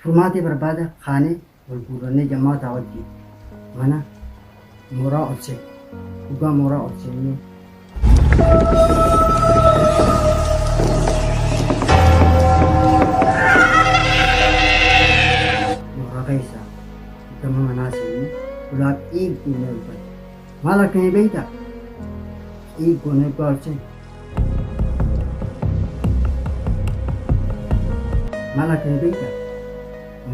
Furmaatee barbaada kaanee wal guurrannee jamaataa wajjin mana mooraa ol seenne. Dhugaa mooraa ol seennee mooraa keessa gama manaa seennee ulaa xiigguu ol banne. Maal argine beektaa? Xiiggoon eeggaa ol seenne. Maal argine beektaa?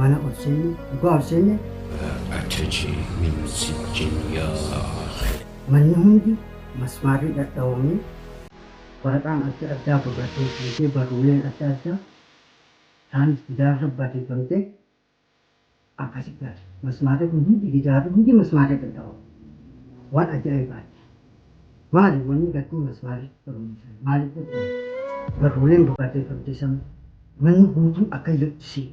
Mana ol seenne, dhugaa ol seenne. أتجي من سجن يا أخي. Manni hundi masmaarri dhadhaawamee waraqaan adda addaa barreeffamtee barruuleen adda addaa isaanis gidaarra barreeffamtee akkasitti gaara. Masmaarri kun hundi gidaarri hundi masmaarri dhadhaawame. Waan ajaa'ibaati. Maali wanni gartuu masmaarri barumsa maaliif dhadhaawame? Barruuleen barreeffamtee sana manni guutuun akka ilutti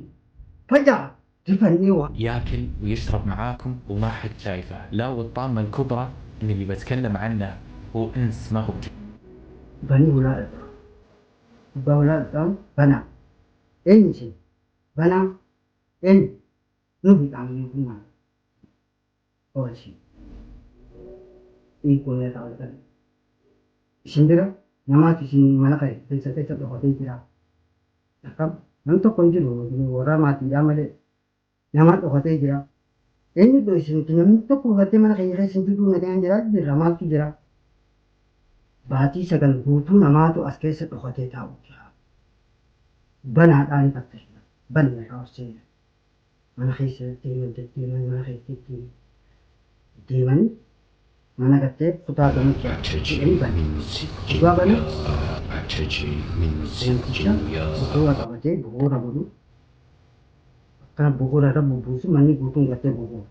faca'a rifannee waa. ياكل ويشرب معاكم وما حد شايفه. لا، والطامة الكبرى ان اللي بتكلم عنه هو انس، ما هو جن. Banii hulaa dhadhaa'u. Dhugaa hulaa dhadhaa'u banaa. Eenyu isin? Banaa eenyu? Nuti qaamni mootummaa. Oolchi. Dhiibboo irraa ol qabe. Isin bira namaatu isin mana keessa keessa dhokatee jira. Akkam namni tokko hin jiru warra maatiidhaa malee nama dhokatee jira. Eenyu iddoo isin namni tokko gartee mana keenya keessa hin jiru nagaan jira jira maaltu jira? Baatii 9 guutuu namaatu as keessa dhokatee taa'u jira. Banaadhaan fattashna. Banna irraa ol seena. Mana keessa deeman deddeeman mana keessa deemanii mana gartee kutaa gamicha أتجي jedhanii bana. من سجن Dhugaa bana يا أتجي من namticha سجن يا bukuura qabatee bukuura godhu akkana bukuura irra bubbuusu manni guutuun gartee bukuura.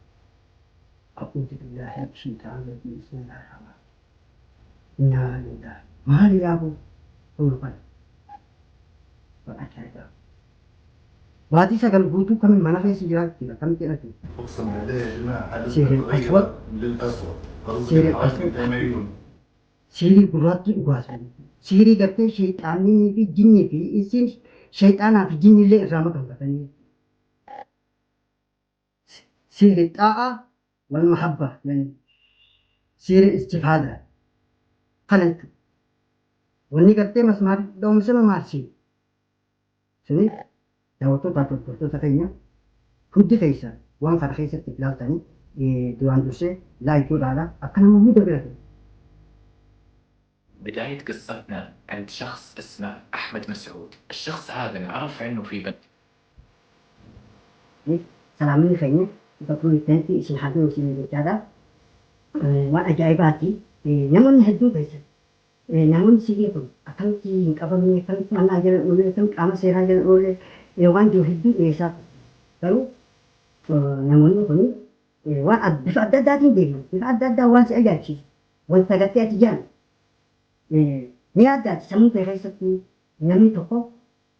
A'uudhu billaahi abshiitaan bismillaahi innaa lillahi maali yaaboo kun kana ajaa'iba. Baatii 9 guutuu kami mana keessa jiraachuu kam jedhatu. اقسم بالله يا جماعه حالتنا سير تغيرت الأسود. للاسوء قصدي سير الحرب الأسود. زي ما يكون. Siirii gurraatti dhugaasan. Siirii gartee sheexaanii fi jinnii fi isiin sheexaanaa fi jinnillee irraa makanfatanii. Siirii xaa'aa wal mahabba siirii istifaada kana jechuudha. Wanni gartee masmaarri dhoomsama maal siiri? Suniif daawwattootaa fi hordoftoota keenya hundi keessa waan kana keessatti ilaaltanii duraan dursee like godhaadha akka nama hunda bira gahu. بداية قصتنا عند شخص اسمه أحمد مسعود. الشخص هذا انعرف عنه في بنغازي Salaamni keenya bakka itti isin haa ta'u isin jechaadha. Waan ajaa'ibaati. Namoonni hedduun keessatti namoonni sirii kun akkamitti hin qabamne, akkamitti mannaa jala oolee, akkamitti qaama seeraa jala oolee waan jiru hedduu dhiyeessaa garuu namoonni kun waan bifa adda addaatiin deeman, bifa adda addaa waan si ajaa'ibsiisu wanta gartee ati jaan ni addaati sammuu kee keessatti namni tokko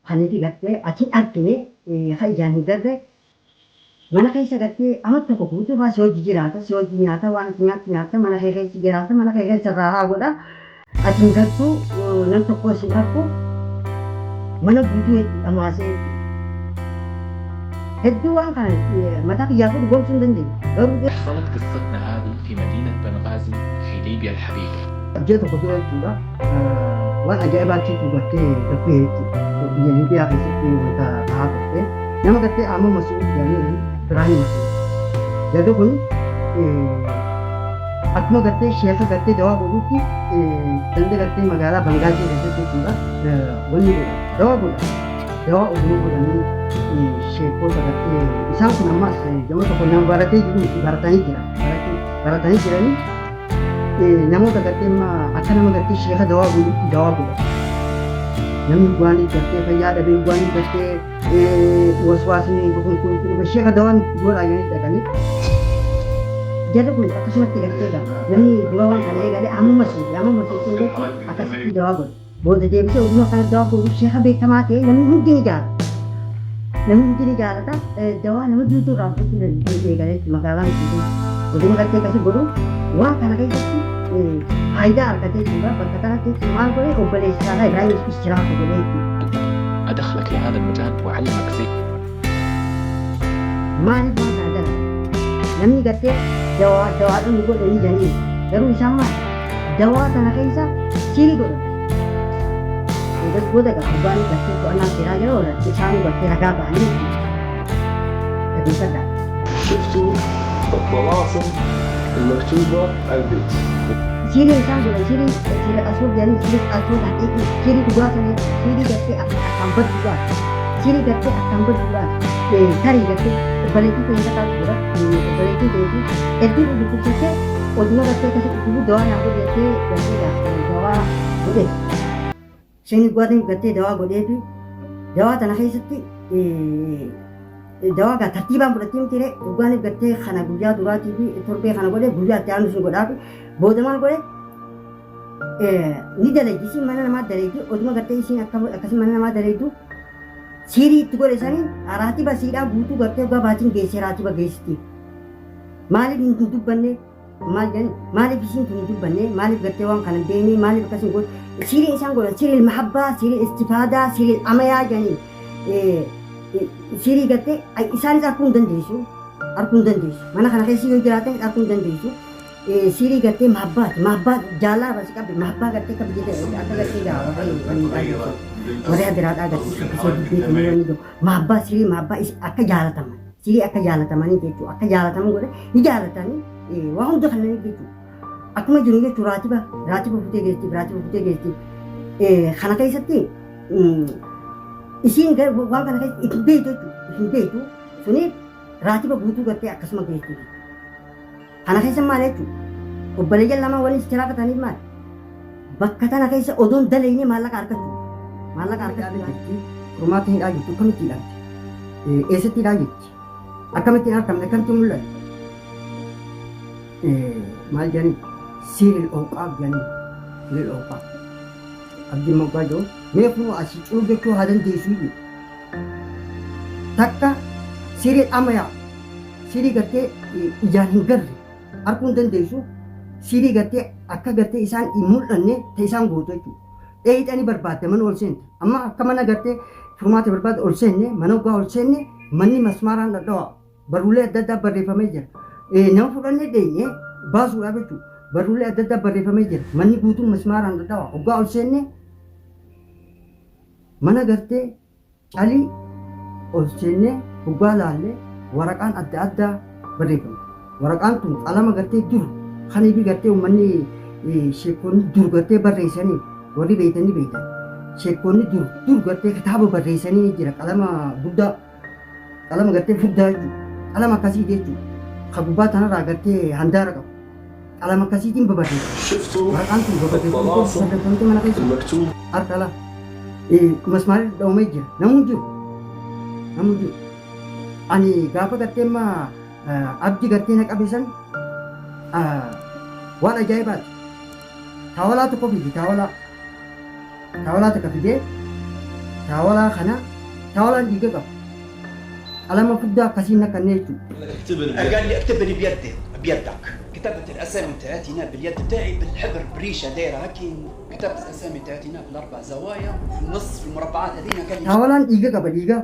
kan itti gartee ati hin argine kan ijaan hin garre mana keessa gartee amma tokko guutuu fa'aa si hojii jiraata, si hojii nyaata, waan ati nyaattu nyaata, mana kee keessa jiraata, mana kee keessa raahaa godha. Ati hin gartuu nam tokko si argu mana guutuu dhamaasee hedduu waan kana mataa kiyyaa fi dhugoomsuu hin dandeenye. Garuu حصلت قصتنا هذه في مدينة بنغازي في ليبيا الحبيبة. Ji'a tokko dura jechuudha waan ajaa'ibaatti gartee darbee jechuudha. Biyya Liibiyaa keessatti wanta ta'aa turte. Nama gartee Ahmad Masuud jedhanii Ibraahim Masuud. Jarri kun akkuma gartee sheeka gartee dawaa godhutti danda gartee magaalaa Bangaazii keessatti jechuudha wanni godha. Dawaa godha. Dawaa ogummaa godhanii sheekota gartee isaan kun ammas gama tokko nama baratee jiru baratanii jira. Baratanii jiranii namoota gartee akka nama gartee sheeka dawaa godhutti dawaa godha. Namni waan gartee fayyaa dhabee waan gartee waswaasni kun sheeka dawaan godhaa jedhanii dhaqanii. Jarri kun akkasumatti gartee namni dura waan kana eegalee amma masuuti jechuun akkasitti dawaa godha. Booda deebisee ogummaa kana dawaa godhu sheeka beekamaa ta'e namni hundi ni jaalata. Namni hundi ni jaalata. Dawaa nama duutuu irraa fudhachuu eegalee magaalaan guutuu. Oduma gartee akkasii godhu waan kana keessatti faayidaa argatee jechuudha. Bakka kanatti maal godhee obboleessa isaa Ibraahim Istiraafu godhee jechuudha. أدخلك لهذا المجال وأعلمك زي Maaliif waan kana dalagan? Namni gartee dawaa dawaadhaan nu godhanii jedhanii garuu isaan maal dawaa tana keessa siirii godhan. Eegas booda egaa gubbaan gartee to'annaa seeraa jala oolan isaanuu gartee ragaa ba'anii jechuudha. Dhaggeeffadhaa. شفتوا الطلاسم المكتوبة على البيت. Siirii isaan godhan siirii siirii asoo jedhanii siirii asoo haqiiqii siirii dhugaa sana siirii gartee akkaan badduudhaan siirii gartee akkaan badduudhaan tarii gartee obboleettii keenya taatu godha obboleettii keetii hedduu dhukkubsattee oduma gartee akkasii dhukkubu dawaa naa godhi jettee gartee dawaa godhe. Isheen dhugaatiin gartee dawaa godheefi dawaa tana keessatti dawaa gaa tartiibaan fudhattee miti ree dhugaaniif gartee kana guyyaa duraatii fi torbee kana godhe guyyaa itti aanu sun godhaafi booda maal godhe ni dalagdi isiin mana namaa dalagdi oduma gartee isiin akkasii mana namaa dalagdu siirii itti godhe saniin raatiba siidhaa guutuu gartee dhugaa baatiin geessee raatiba geessitti. Maaliif hin dubbanne maal jedhani maaliif isiin tun hin dubbanne maaliif gartee waan kana hin beekne maaliif akkas hin godhe siiriin isaan godhan siirii mahabbaa siirii istifaadaa siirii amayaa jedhanii siirii gartee isaanis arguu hin dandeessu arguu hin dandeessu mana kana keessa yoo jiraatan arguu hin dandeessu siirii gartee mahabbaati mahabbaa jaalala irraa si qabde mahabbaa gartee akka biyya akka gartee warri adiraadhaa gartee saffisee dubbee kennu wanni jiru mahabbaa siirii mahabbaa akka jaalataman siirii akka jaalatamanii jechuudha akka jaalataman godhe ni jaalatanii waa hunda kanneen jechuudha akkuma jiru jechuudha raatiba raatiba futee geessiif raatiba futee geessiif kana keessatti isiin waan kana keessatti itti beektu jechuudha hin beektu suniif raatiba guutuu gartee akkasuma geessiif kana keessa maal jechuudha obboleeyyan lamaan waliin si tiraafataniif maal bakka tana keessa odoon dalaynee maallaqa argachuu maallaqa argachuu jirti furmaata hidhaa jirtu akkamitti hidhamte eessatti hidhaa jirti akkamitti hin argamne akkamitti mul'ate maal jedhanii siiril owqaaf jedhanii siiril owqaaf abdiin moggaa jiru mee kunoo asii culuu jechuu haa dandeessu jedhu takka siiril amayaa sirii gartee ijaan hin garre arguu hin dandeessu sirii gartee akka gartee isaan hin mul'anne ta isaan gootu jechuudha. Dheeyxanii barbaadde mana ol seente. Amma akka mana gartee furmaata barbaadde ol seenne mana waggaa ol seenne manni masmaaraan dhadhawa barruulee adda addaa barreeffamee jira. Nama fudhannee dheenye baasuudhaaf jechuudha. Barruulee adda addaa barreeffamee jira. Manni guutuun masmaaraan dhadhawa waggaa ol seenne mana gartee calii ol seennee hoggaa laalle waraqaan adda addaa barreeffamte. Waraqaan tun qalama gartee dur kanii fi gartee uummanni sheekonni dur gartee barreessanii warri beektan ni beektan. Sheekonni dur dur gartee kitaaba barreessanii ni jira qalama guddaa qalama gartee furdaa jechuudha. Qalama akkasii jechuudha. Ka gubbaa tanarraa gartee handaara qabu. Qalama akkasiitiin babarreeffama. شفتوا Waraqaan tun babarreeffamte الطلاسم barreeffamte mana keessa المكتوب harka ala. Masmaarri dhawamee jira. Namuu hin jiru. Namuu hin jiru. Ani gaafa gartee amma abdii gartee na qabe san waan ajaa'ibaati. Taawalaa tokko fide taawalaa. Taawalaa takka fidee taawalaa kana taawalaan dhiiga qaba. Qalama furdaa akkasiin naqannee jechuudha. اكتب لي قال لي اكتب لي بيدي بيدك كتبت الاسامي تاعتي هنا باليد تاعي بالحبر بريشه دايره هكي كتبت الاسامي تاعتي هنا في الاربع زوايا في النص في المربعات هذينا قال لي Taawalaan dhiiga qaba dhiiga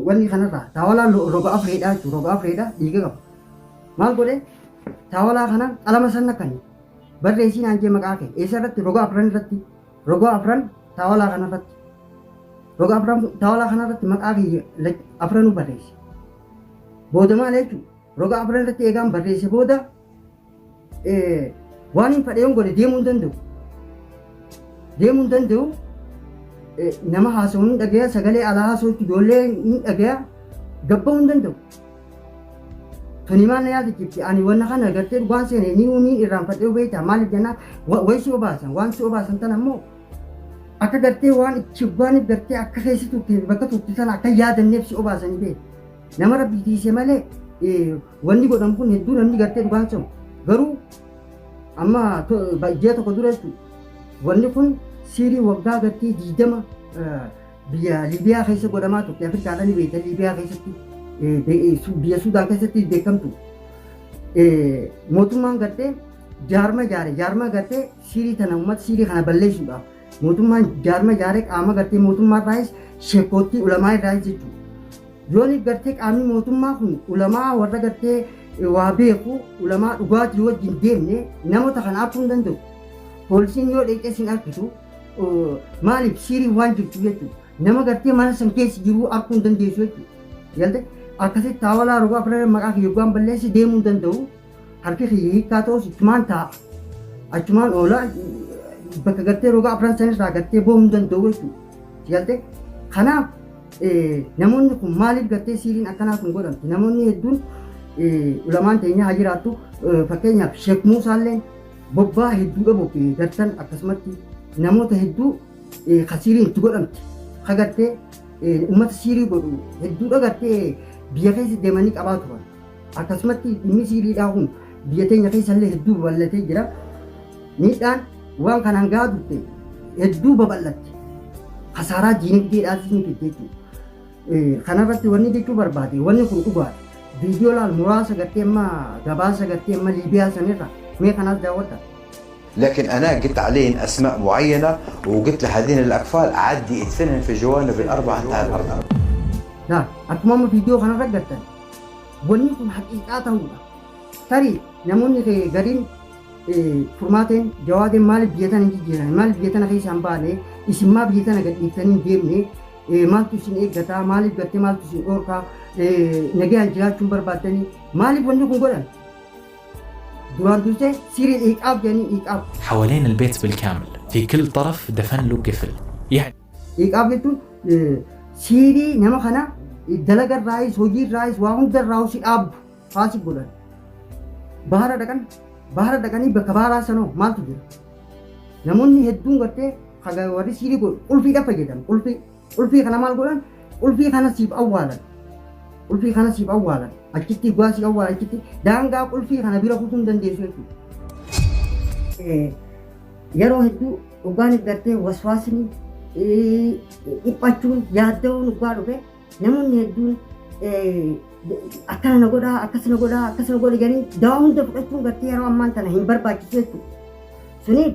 wanni kanarraa taawalaan roga afreedha jechuudha roga afreedha dhiiga qaba. Maal godhe taawalaa kana qalama san naqanne barreessii naan jee maqaa kee eessa irratti roga afran irratti roga afran taawalaa kana irratti roga afran taawalaa kana irratti maqaa kee afranuu barreesse. Booda maal jechuudha roga afran irratti eegaan barreesse booda waan hin fedhe yoon godhe deemuu hin danda'u. Deemuu hin danda'u. Nama haasa'u hin dhagaya sagalee alaa haasa'utti ijoollee hin dhagaya gabba'uu hin danda'u. Tuni maal na yaadachiifti ani wanna kana gartee dhugaan seene ni ni irraanfadhee beektaa maaliif jennaan wayi si obaasan waan si obaasan tan ammoo akka gartee waan itti waan gartee akka keessa turte bakka turte sana akka yaadanneef si obaasanii beeku. Nama rabbi tiise malee wanni godhamu kun hedduu namni gartee dhugaan seenu garuu amma ji'a tokko dura jechuudha wanni kun siirii waggaa gartee 20 biyya Liibiyaa keessa godhamaa turte Afrikaadhaan ni beekta Liibiyaa keessatti biyya Sudaan keessatti beekamtu mootummaan gartee jaarma jaare jaarma gartee siirii tana uummata siirii kana balleessuudhaaf mootummaan jaarma jaare qaama gartee mootummaa irraayis sheekootti ulamaa irraayis jechuudha. Yooniif gartee qaamni mootummaa kun ulamaa warra gartee waa beeku, ulamaa dhugaatii wajjin deemne namoota kana arguu hin danda'u. Poolisiin yoo dheeqee sin argitu, maaliif siirii waan jirtu jechuudha. Nama gartee mana san keessa jiru arguu hin dandeessu jechuudha. Galte akkasitti taawalaa roga afran maqaa kiyya gubbaan balleessi deemuu hin danda'u. Harki kiyya hiikkaa ta'us ichumaan taa'a. Achumaan oola, bakka gartee roga afran sanirraa gartee bahuu hin danda'u jechuudha. Galte kanaaf namoonni kun maaliif gartee siiriin akkanaa kun godhamti? Namoonni hedduun, ulamaan teenya haa jiraattu, fakkeenyaaf Sheek Muusaalleen bobbaa hedduudha bobbee gartan, akkasumatti namoota hedduu ka siiriin itti godhamte, ka gartee uummata siirii godhu hedduudha gartee biyya keessa deemanii qabaa turan. Akkasumatti dhimmi siiriidhaa kun biyya teenya keessa illee hedduu babal'atee jira. Miidhaan waan kanaan gahaa turte hedduu babal'atte. Kasaaraa diinagdeedhaafis ni fidde jechuudha. Kanarratti wanni jechuu barbaade, wanni kun dhugaadha. Viidiyoo laal muraasa gartee amma gabaasa gartee amma Liibiyaa sanirra mee kanaas daawwadha. لكن انا قلت عليهن اسماء معينه وقلت لهذين الاكفال عدي ادفنهن في الجوانب الاربعه تاع الارض. Laa, akkuma amma viidiyoo kanarra gartan wanni kun haqiiqaa ta'uudha. Tarii namoonni gariin Furmaateen, Jawaadeen maaliif biyya tana hin jijjiiran, maaliif biyya tana keessa hin baane, isin maa biyya tana gadhiiftanii hin deemne, maaltu isin eeggataa, maaliif gartee maaltu isin dhorkaa, nagaan jiraachuun barbaaddanii, maaliif wanni kun godhan? Duraan dursee siriin iqaab jedhanii iqaab. حوالين البيت بالكامل، في كل طرف دفن له قفل يعني. Iqaab jechuun siirii nama kana dalaga irraayis, hojii irraayis, waa hunda irraa si dhaabbu haasi godhan. Bahara dhaqan, bahara dhaqanii bakka baharaa sanoo maaltu jira? Namoonni hedduun gartee warri siirii godhu qulfiidha fayyadamu. Qulfii, qulfii kana maal godhan? Qulfii kana siif awwaalan. Qulfii kana siif awwaalan. Achitti guwaa siif awwaalan, achitti daangaa qulfii kana bira kutuu hin dandeessu jechuudha. Yeroo hedduu dhugaan gartee waswaasni, dhiphachuun, yaadda'uun dhugaa dhufe, namoonni hedduun akkana na godhaa, akkas na godhaa, akkas na godha jedhanii dawaa hunda fudhachuun gartee yeroo ammaan tana hin barbaachisu jechuudha. Suniif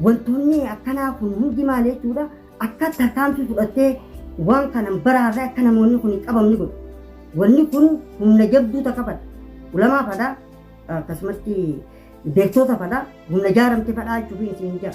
wantoonni akkanaa kun hundi maal jechuudha, akka tarkaanfii fudhattee waan kana baraarree akka namoonni kun hin qabamne godhu. Wanni kun humna jabduu takka fadha. Ulamaa fadha, akkasumatti beektoota fadha, humna jaaramte fadhaa jechuuf isin jira.